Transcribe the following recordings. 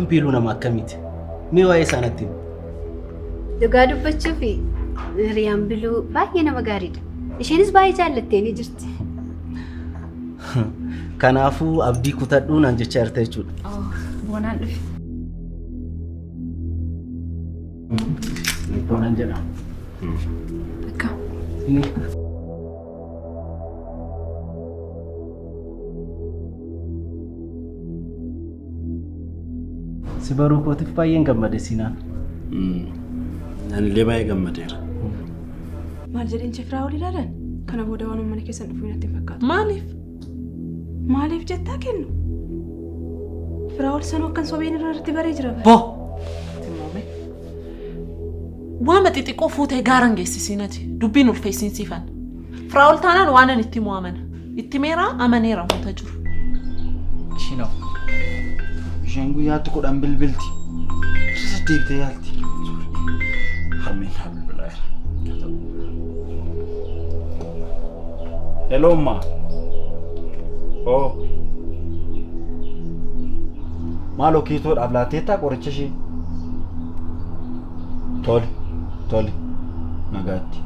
Hiriyaan biiluu nama akkamiiti? Mee waa'ee isaanitti himi. Dhugaa dubbachuuf hiriyaan biluu baay'ee nama gaariidha. Isheenis baay'ee jaallattee ni jirti. Kanaafuu abdii kutadhuu naan jechaa jirta jechuudha. Boonaan dhufe. Boonaan jedhama. Akkam. Si baruu kootiif baay'een gammade Siinaan. Anillee baay'ee gammadeera. Maal jedheen Firaa ol ilaalan? Kana booda waan mana keessan dhufuu natti hin fakkaatu. Maaliif? Maaliif jettaa kennu? Firaa ol sanuu akkan sobeen irratti baree jira. Boo! Timmoome. Waama xixiqqoo fuutee gaaraan geessisiinati. Dubbiin ulfeessiin siifan. Firaa ol taanaan waan ani itti mo'amana. Itti meeraa amaneera wanta jiru. Ishiinoo. Isheen guyyaatti 10 bilbilti. Saddeettee yaalti. Harmeen haa bilbilaa jira. Hello ma. Oh. Maaloo kiitoodhaaf laatteettaa qoricha ishee? Tole, tole. Nagaatti.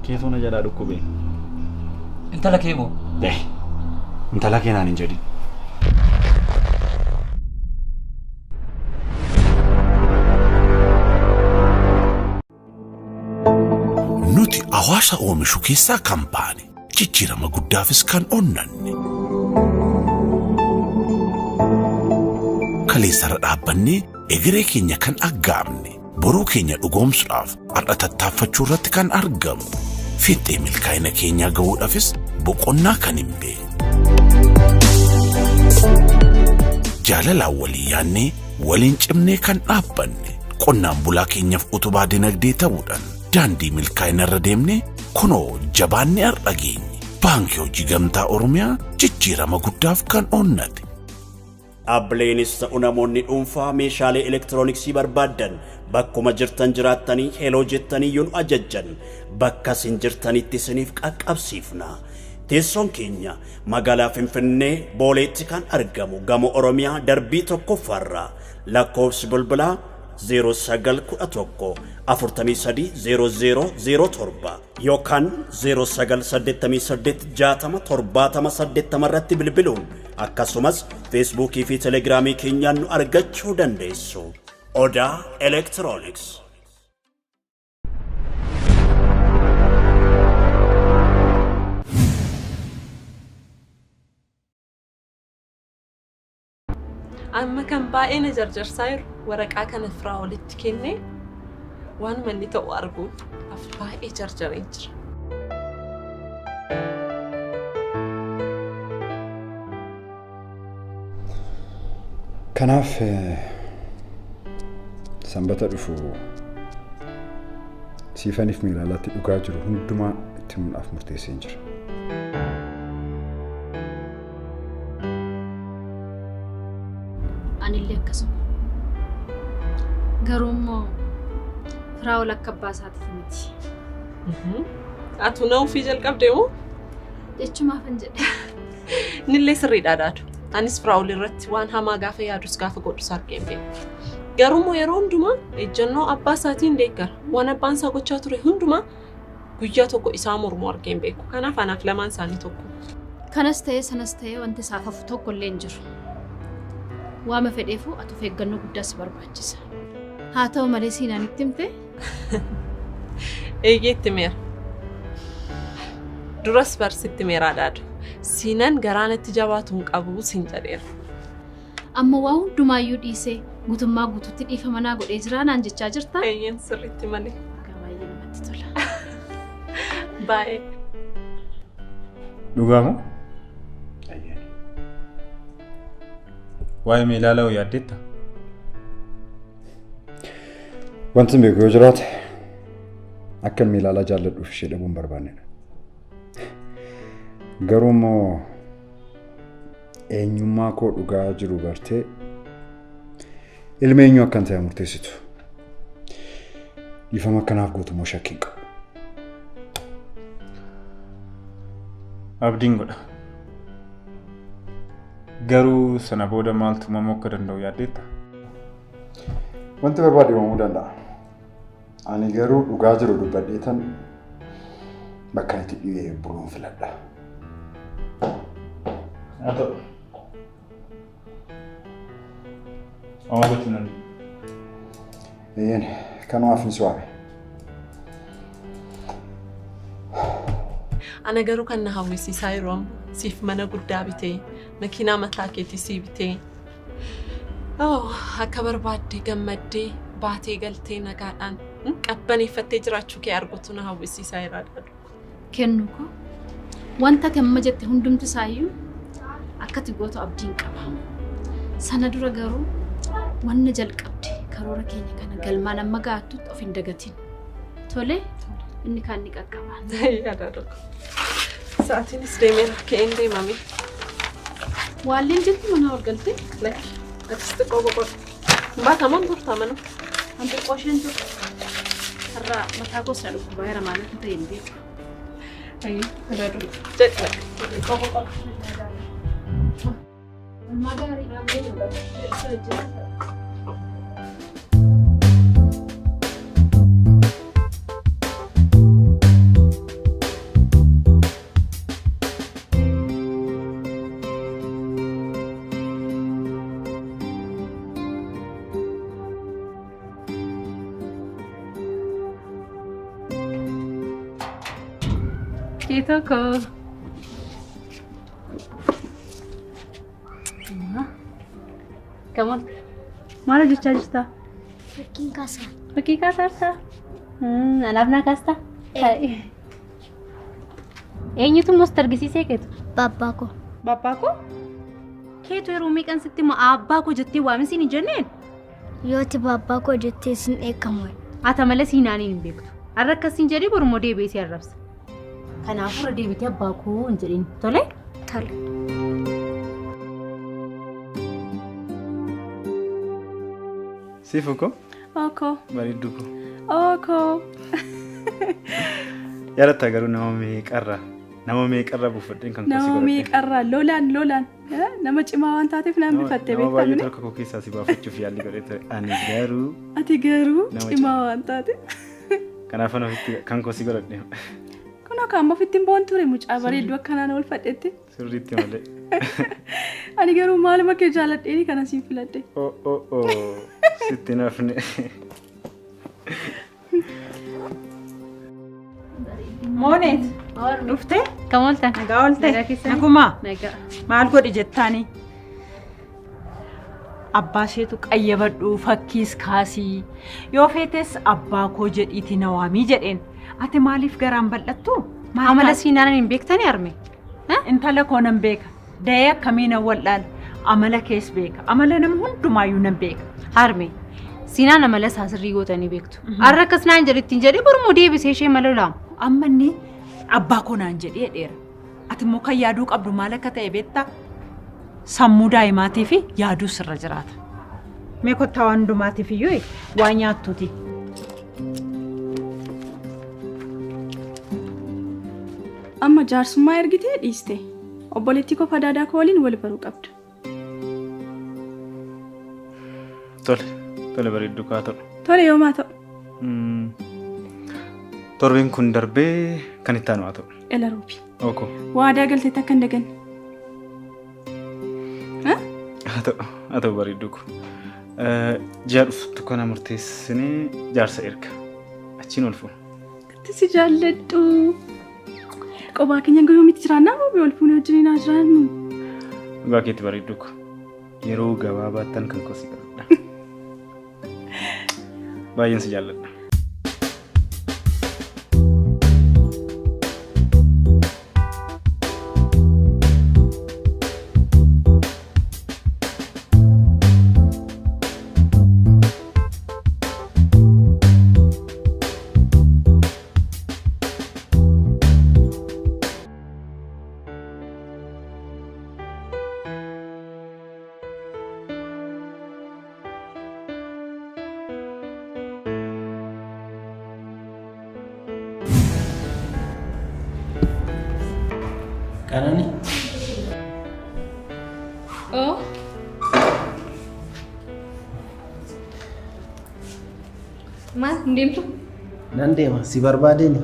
Kiitoo na jalaa dhukkubee. Intala kee moo? Intala kee naan hin jedhin. Nuti hawaasa oomishu keessaa kan baane jijjiirama guddaafis kan onnanne. Kaleessarra dhaabbannee egeree keenya kan aggaamne boruu keenya dhugoomsuudhaaf har'a tattaaffachuu irratti kan argamu. Fiixee milkaa'ina keenyaa gahuudhaafis boqonnaa kan hin beekne. Jaalalaan walii yaannee waliin cimnee kan dhaabbanne qonnaan bulaa keenyaaf utubaa dinagdee ta'uudhaan daandii milkaa'ina irra deemnee kunoo jabaannee har'a geenye. Baankii Hojii Gamtaa Oromiyaa jijjiirama guddaaf kan onnate. Dhaabbileenis ta'u namoonni dhuunfaa meeshaalee elektirooniksii barbaaddan bakkuma jirtan jiraattanii heloo jettanii yoo nu ajajjan bakka isin jirtanitti isiniif qaqqabsiifna. Teessoon keenya magaalaa Finfinnee Booleetti kan argamu gamoo Oromiyaa darbii tokkoffaarra lakkoofsi bilbilaa 0911 43 00 07 yookaan 0988 60 70 80 irratti bilbiluun akkasumas feesbuukii fi telegiraamii keenyaan nu argachuu dandeessu. Odaa Elektirooniks. Amma kan baay'ee na jarjarsaa jiru waraqaa kana firaa olitti kennee waan manni ta'u arguuf baay'ee jarjaree jira. Kanaaf sanbata dhufu siifaniif miilaalaatti dhugaa jiru hundumaa itti himuudhaaf murteessee jira. Anillee akkasuma. Garuu immoo firaa ol akka abbaa isaatiif miti. Atu na ofii jalqabdee moo? Jechumaafan jedhe. Innillee sirriidha daadu. Anis firaa ol irratti waan hamaa gaafa yaadus gaafa godhus argeen beeku. Garuu immoo yeroo hundumaa ejjennoo abbaa isaatiin deeggara. Waan abbaan isaa gochaa ture hundumaa guyyaa tokko isaa mormuu argeen beeku. Kanaaf anaaf lamaan isaanii tokko. Kanas ta'ee sanas ta'ee wanti isaaf hafu tokko illee hin jiru. Waama fedheefuu ati of eeggannoo guddaa si barbaachisa. Haa ta'u malee siinaan itti himte? Eeyyee itti meera. Duras barsitti meeraa daadu. Siinaan garaanatti jabaatu hin qabu siin jedheera. Amma waa hundumaayyuu dhiisee guutummaa guutuutti dhiifama naa godhee jira naan jechaa jirta? Eeyyeen sirriitti malee. Baay'ee namatti tola. Baay'ee. Dhugaamoo? Waa'ee meelaalaa yaaddeetta? Wanti beeku yoo jiraate akka meelaalaa jaalladhuuf ishee dhabuu hin barbaannedha. Garuu immoo eenyummaa koo dhugaa jiru bartee ilma eenyu akkan ta'e murteessitu. Dhiifama akkanaaf gootummoo shakkii hin qabu. Abdiin godha. Garuu sana booda maaltu uumamuu akka danda'u yaaddeetta? Wanti barbaade uumamuu danda'a. Ani garuu dhugaa jiru dubbadheetan bakka itti dhiyee buluun filadha. Haa ta'u. Homaa gochuu nan Eeyyeen kanumaaf ni waame. Ana garuu kan na hawwisiisaa yeroo ammaa siif mana guddaa bitee makiinaa mataa keetii sii bitee akka barbaadde gammaddee baatee galtee nagaadhaan qabbaneeffattee jiraachuu kee arguutu na hawwisiisaa jira. Kennu koo wanta ati amma jette hundumti isaayyuu akka ati gootu abdiin qaba. Sana dura garuu wanna jalqabde karoora keenya kana galmaan amma ga'attutti of hin dagatin. Tole inni kaan ni qaqqaba. Yaada tokko. Sa'aatiinis deemeera ka'een deemame. Waalleen jettu mana ol galtee? Lakki atis xiqqoo boqodhu. Baataman turtaa mana? An xiqqoo isheen turte. Har'a mataa koos na dhukkubaa jira maal akka ta'e hin beeku. Ayyee yaada tokko. Jedhi lakki xiqqoo boqodhu. Oolmaa gaarii. Keetoo koo. Come on. Maal hojjechaa jirta? Fakkiin kaasaa. Fakkii kaasaa jirtaa? Anaaf naa kaastaa? Eenyutu immoo sitti argisiisee keetu? Baabbaa koo. Baabbaa koo? Keetu yeroo meeqan sitti immoo abbaa koo jettee waamisiin hin jenneen? Yoo ati baabbaa koo jettee sin dheekkamu. Ata malee siinaaniin hin beektu. Har'a akkasiin jedhee boru immoo deebi'ee si arrabsa. Kanaafuu irra deebitee abbaa koo hin jedhin. Tole? Tole. Siifuu koo? Ookoo. Bareedduu koo. Ookoo. Yaadatta garuu nama meeqarraa buufadheen kan koo si Nama godhadhe. meeqarraa lolaan lolaan nama cimaa waan taateef naan bifattee Nama baay'ee beektamne. harka koo keessaa si baafachuuf yaalii godhee ture. Ani garuu Ati garuu Nama cimaa waan taateef. kanaaf ana ofitti kan koo si godhadhe. Kun akka amma ofitti hin boon ture mucaa bareedduu akkanaan oolfadhetti. Sirriitti malee. Ani garuu maaluma kee jaaladheeni kana siin filadhe. Oo oo oo sitti nafne. Mooneet dhuftee? Kam ooltan? Nagaa oolte? Nagaa keessanii? Nagumaa? Nagaa. Maal godhi jettaani? Abbaa isheetu qayyabadhu fakkiis kaasii yoo feetes abbaa koo jedhiitii na waamii jedheen. Ati maaliif garaan bal'attu? Amala siinaan hin beektani arme? Intala koo nan beeka. Da'ee akkamii nan wal'aala. Amala kees beeka. Amala nama hundumaayyuu nan beeka. Harme siinaan amala isaa sirrii gootanii beektu. Har'a akkas naan jedhetti hin jedhee boru deebisee ishee mala laamu. Amma inni abbaa koo naan jedhee dheera. Ati immoo kan yaaduu qabdu maal akka ta'e beektaa? Sammuu daa'imaatii fi yaaduu sirra jiraata. Mee kottaa waan hundumaatiif iyyuu waa nyaattuuti. Amma jaarsummaa ergitee dhiiste. Obboleettii koo fadaadaa koo waliin wal baruu qabda. Tole tole bareedduu kaa ta'u. Tole yoomaa ta'u. Torbeen kun darbee kan itti aanu haa ta'u. Ela roobi. Ookoo. Waadaa galteetti akka hin daganne. Haa ta'u bareedduu koo. Ji'a dhuftu kana murteessinee jaarsa erga. Achiin ol fuuna. Itti si jaalladhu. Qophaa keenya gayyoomitti jiraannaa roobi ol fuunee wajjin haa jiraannu. Dhugaa keetti bareedduu koo. Yeroo gabaabaattan kan koo si qabadha. Baay'een si jaalladha. Qananii. Maal hin deemtu? Nan deema si barbaadeen.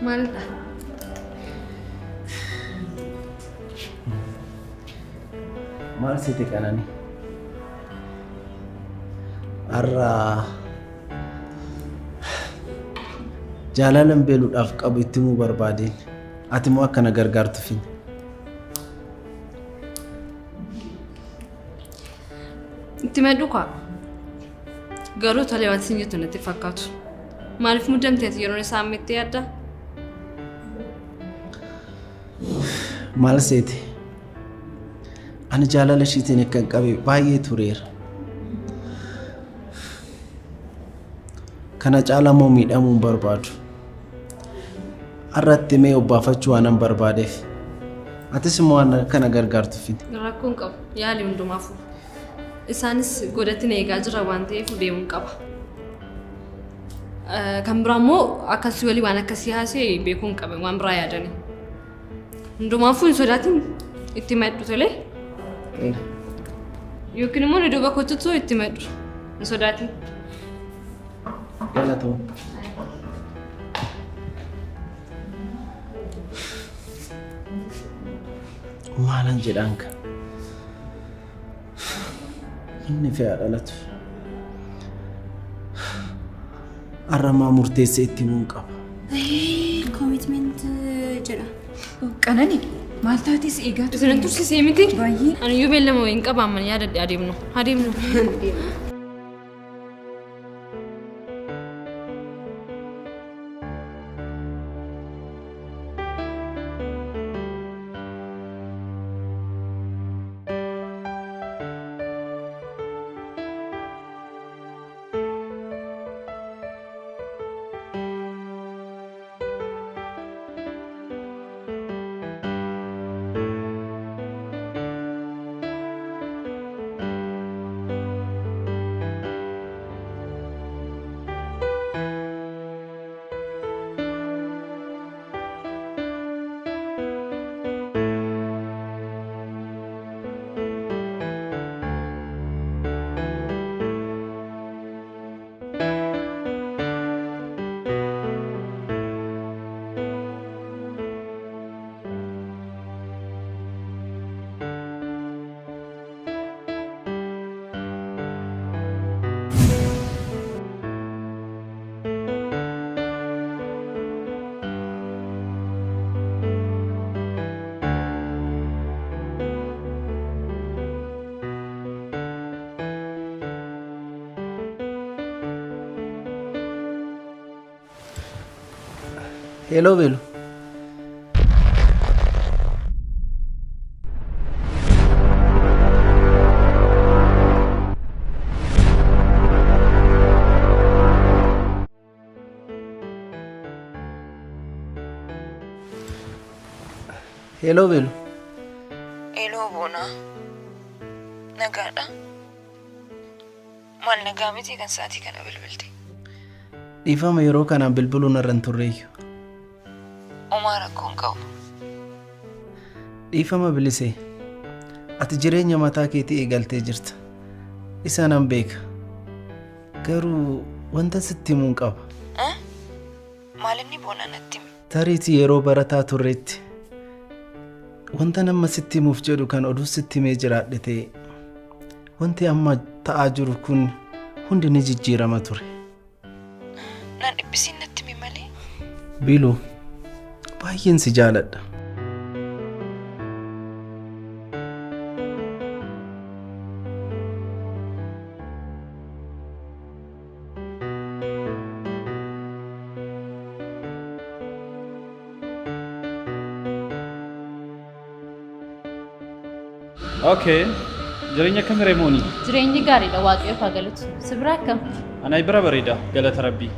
Maalidha? Maal sitti qanani? Har'a jaalalan beeluudhaaf qabu itti himuu barbaadeen. Ati immoo akka na gargaartuufin. Itti maddu kaa. Garuu tolee wanti sin jettu natti fakkaatu. Maaliif muddamteeti yeroon isaa amma itti yaadda? Maal seete? Ani jaalala ishiitiin akkan qabe baay'ee tureera. Kana caalaa immoo miidhamuu hin barbaadu. Har'atti mee obbaafachuu waanan barbaadeef. Atis immoo waan kana gargaartuufin. Rakkoon qabu yaali hundumaafuu. Isaanis godhatti na eegaa jira waan ta'eef deemuun qaba. Kan biraa immoo akkasii walii waan akkasii haasee beekuun qabe waan biraa yaadani. Hundumaafuu hin sodaatin itti maddu tolee. Yookiin immoo nu duuba kottutu itti maddu hin sodaatin. Galatoo. Maalan jedhaan kan? Inni fe'aa dhalatu. Har'amaa murteessee itti himuun qaba. Commitment jedha. Qanani maal taates eegaa turte? Isin tursiisee miti? Baay'ee. Ani iyyuu beellama wayiin qaba amma yaadadhe adeemnu. Adeemnu. Hello Belu. Hello Belu. Hello Bona. Nagaadha. Maal nagaa miti kan sa'aatii kana bilbilte? Dhiifama yeroo kanaan bilbiluun irra hin turreeyyu. Homaa rakkoon qabu. Dhiifama bilisee. Ati jireenya mataa keetii eegaltee jirta. Isa nan beeka. Garuu wanta sitti himuun qaba. Maal inni Bona natti himi? Tariitii yeroo barataa turreetti wanta nama sitti himuuf jedhu kan oduu sitti himee jiraadhe ta'e wanti amma ta'aa jiru kun hundi ni jijjiirama ture. Nan dhiphisiin natti himi malee. Biiluu baay'een si jaaladha. Okay. Jireenya akkam Reemoonii? Jireenyi gaariidha waaqayyoof haa galatu. Si bira akkam? Anaa bira bareeda galata rabbii.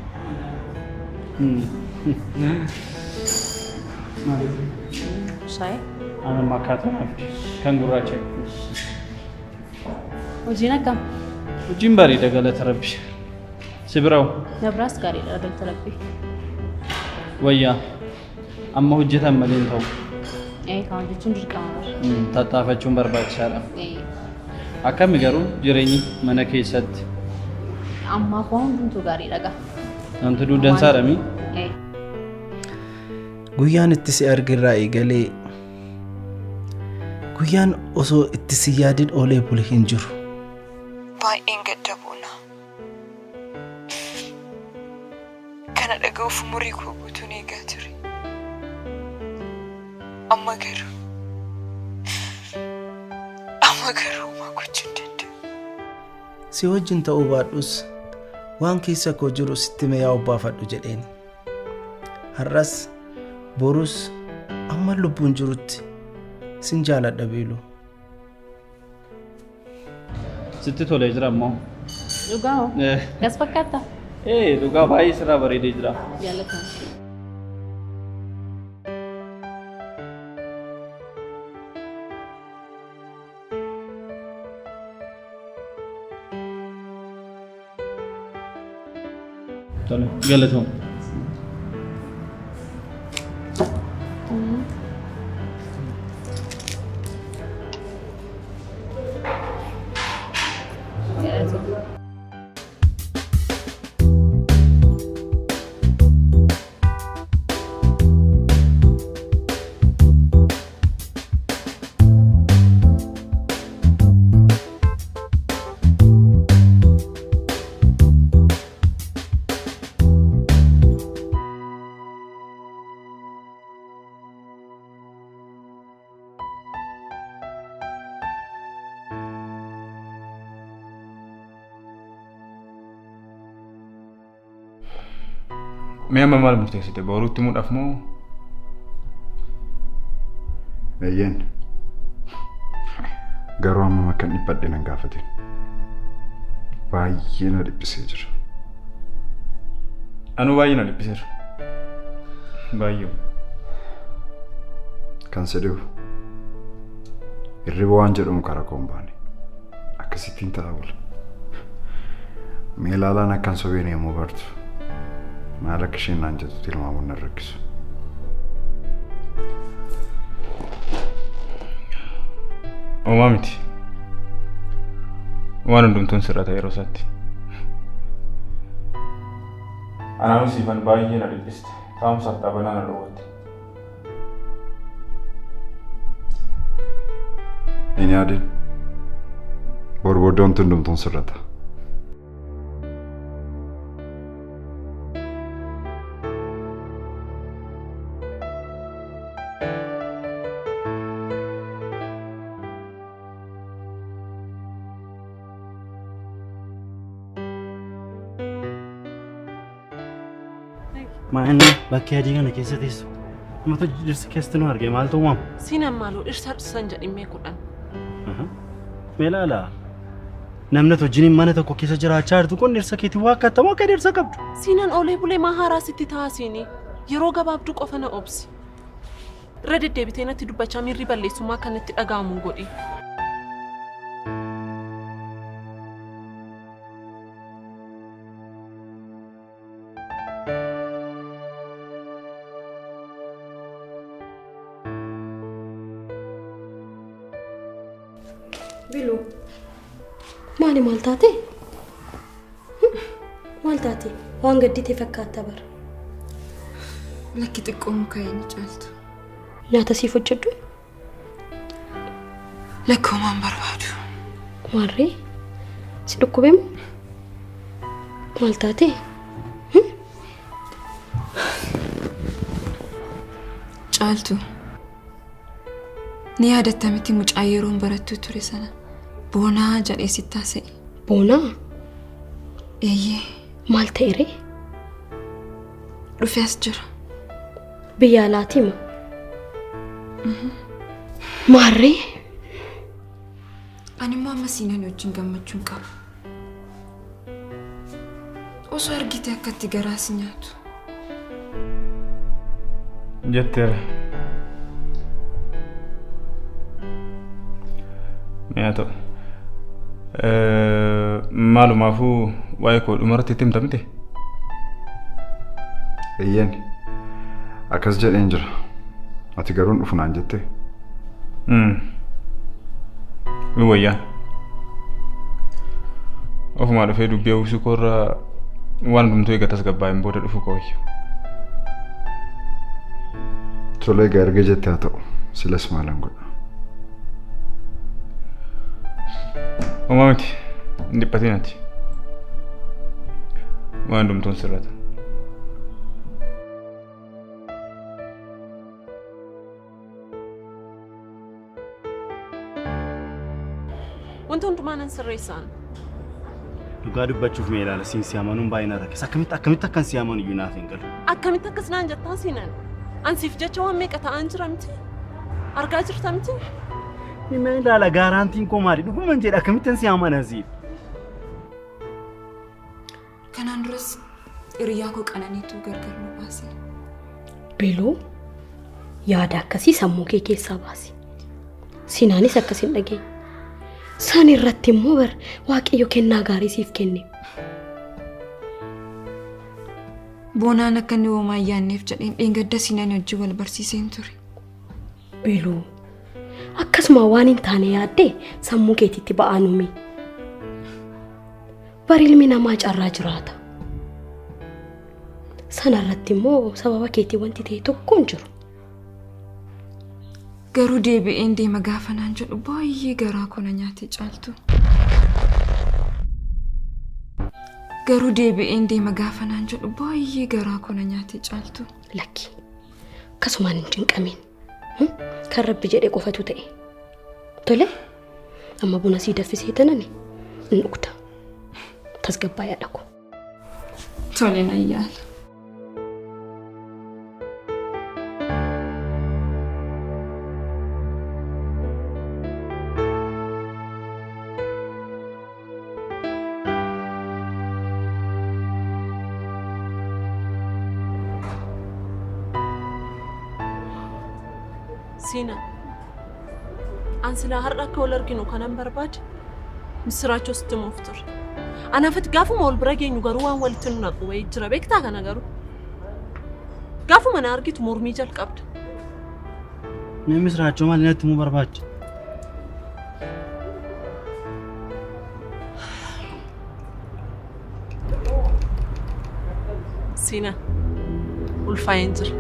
Shaayii? Ana makkaataa naaf kan gurraacha. Hojiin akkam? Hojiin bareeda galata rabbii. Si bira hoo? Na biraas gaariidha galata rabbii. Wayyaa amma hojjetan malee hin ta'u. Kan hojjechuun dirqama bara. Tattaafachuun barbaachisaadha. Akkami garuu jireenyi mana keessatti? Ammaaf waan hundumtuu gaariidha gaa. Namti duudansaadha mii? Guyyaan itti si argirraa eegalee guyyaan osoo itti si yaadin oolee bule hin jiru. Baay'een gadda Boona. Kana dhaga'uuf umurii koo guutuun eegaa ture. Amma garuu homaa gochuu hin danda'u. Si wajjin ta'uu baadhus waan keessa koo jiru sitti mee yaa obbaafadhu jedheen. Har'as borus amma lubbuun jirutti sin jaaladha Biiluu. Sitti tolee jira ammoo. Dhugaa hoo? Gas fakkaata? Dhugaa baay'ee sirraa bareedee jira. Jaallatama. Tole, galatoom. Mee amma maal murteessite? Boruutti himuudhaaf moo? Eeyyeen. Garuu amma akkan dhiphadhe nan gaafatin. Baay'ee na dhiphisee jira. Anuu baay'ee na dhiphiseera. Baay'ee. Kan si dhibu hirriba waan jedhamu karaa koo hin baane. Akkasittiin ta'a oola. Mee ilaalaan akkan sobeen yommuu bartu maal akka isheen naan jettu tilmaamuun na rakkisu. Homaa miti. Waan hundumtuun sirrata yeroo isaatti. Anaan siifan baay'ee na dhiphiste. Taa'umsaaf dhaabanaa na dhowwatte. Hin yaadin. Bor booddee wanti hundumtuun sirrata. Maanni bakkee adii kana keessa teessu. Uummata dhirsa keessatti nu arge maaltu uumama? Siinaan maaloo dhirsa dhirsan jedhimee kudhan. Mee ilaala. Namni wajjin mana tokko keessa jiraachaa jirtu kun dhirsa keetii waa akkaatamu akka dhirsa qabdu. Siinaan oolee bulee maa haaraa sitti taasiini. Yeroo gabaabduu qofa na obsi. Irra deddeebitee natti dubbachaa miirri balleessummaa kan natti dhaga'amu godhi. Biluu, maali maal taate? Maal taate? Waan gaddite fakkaata bara. Lakki xiqqoo muka inni caaltu. Nyaata siif hojjedhu? Lakki homaan barbaadu. Maarree? Si dhukkubee moo? Maal taate? Caaltu. Ni yaadatta miti mucaa yeroon barattuu ture sana. Boonaa jedhee sitti haasa'e. Boonaa? Eeyyee. Maal ta'e ree? Dhufee as jira. Biyya alaatii moo? Maarree? Ani immoo amma siinaan wajjin gammachuun qaba. Osoo argite akka itti garaa si nyaatu. Jetteera. Mee haa ta'u. Maalumaafuu waa'ee koo dhumarratti itti himta miti? Eeyyeen. Akkas jedheen jira. Ati garuu hin dhufu naan jettee? Wayyaa. Ofumaa dhufee dubbii uwwisuu koorraa waan hundumtuu eega tasgabbaa'een booda dhufu koo wayya. Tole egaa erga jettee haa ta'u silas maalan godha. Homaa miti hin dhiphatin ati. Waan hundumtuun sirrata. Wanta hundumaa nan sirreessaan. Dhugaa dubbachuuf mee ilaala siin si amanuun baay'ee na rakkisa. Akkamitti akkamitti akkan si amanu iyyuu naaf hin galu. Akkamitti akkas naan jettaa Siinan? Ansiif jecha waan meeqa ta'an jira miti? Argaa jirta miti? Mee ilaala gaaraantiin koo maali? Dhuguman jedha akkamittan si amana siif? Kanaan duras hiriyaa koo Qananiitu gargar nu baase. Biluu yaada akkasii sammuu kee keessaa baasi. Sinaanis akkas hin dhageenye. San irratti immoo bar Waaqayyo kennaa gaarii siif kenne. Boonaan akka inni homaa hin yaadneef jedheen dheengadda Siinaan wajjin wal barsiiseen ture. Biluu akkasuma waan hin taane yaaddee sammuu keetiitti ba'aa nuumi. Bar ilmi namaa carraa jiraata. Sana irratti immoo sababa keetii wanti ta'e tokko hin jiru. Garuu deebi'een deema gaafa naan jedhu baay'ee garaa koo na nyaate Caaltu. Garuu deebi'een deema gaafa naan jedhu baay'ee garaa koo na nyaate Caaltu. Lakki akkasumaan hin cinqamiin. Kan Rabbi jedhe qofatu ta'e. Tole amma buna sii danfisee tanani hin dhugda. Tasgabbaa'ee dhaqu. Tole nan yaala. Siina, an silaa har'a akka wal arginu kanan barbaade misiraachoo sitti himuuf ture. Anaafit gaafuma wal bira geenyu garuu waan walitti nu naqu wayii jira beektaa kana garuu. Gaafuma na argitu mormii jalqabda. Mee misiraachoo maal natti himuu barbaachisa? Siina, ulfaa'een jira.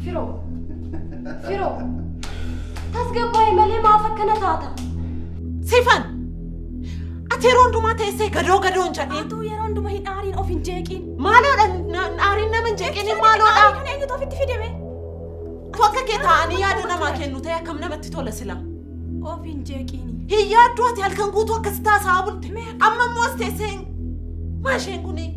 Firoo! Firoo! Tasgabbaa'e malee maaf akkana taata? Siifan! Ati yeroo hundumaa teessee gadoo gadoo hin jedhiin. Atuu yeroo hundumaa hin aariin of hin jeeqiin. Maaloodha aariin nama hin jeeqiin maaloodha. Aarii kana eenyutu ofitti fidame? Tu akka kee taa'anii yaada namaa kennu ta'e akkam namatti tola sila. Of hin jeeqiini. Hin yaaddu ati halkan guutuu akkas taasaa bulte. Amma immoo as teessee maa isheen kuni?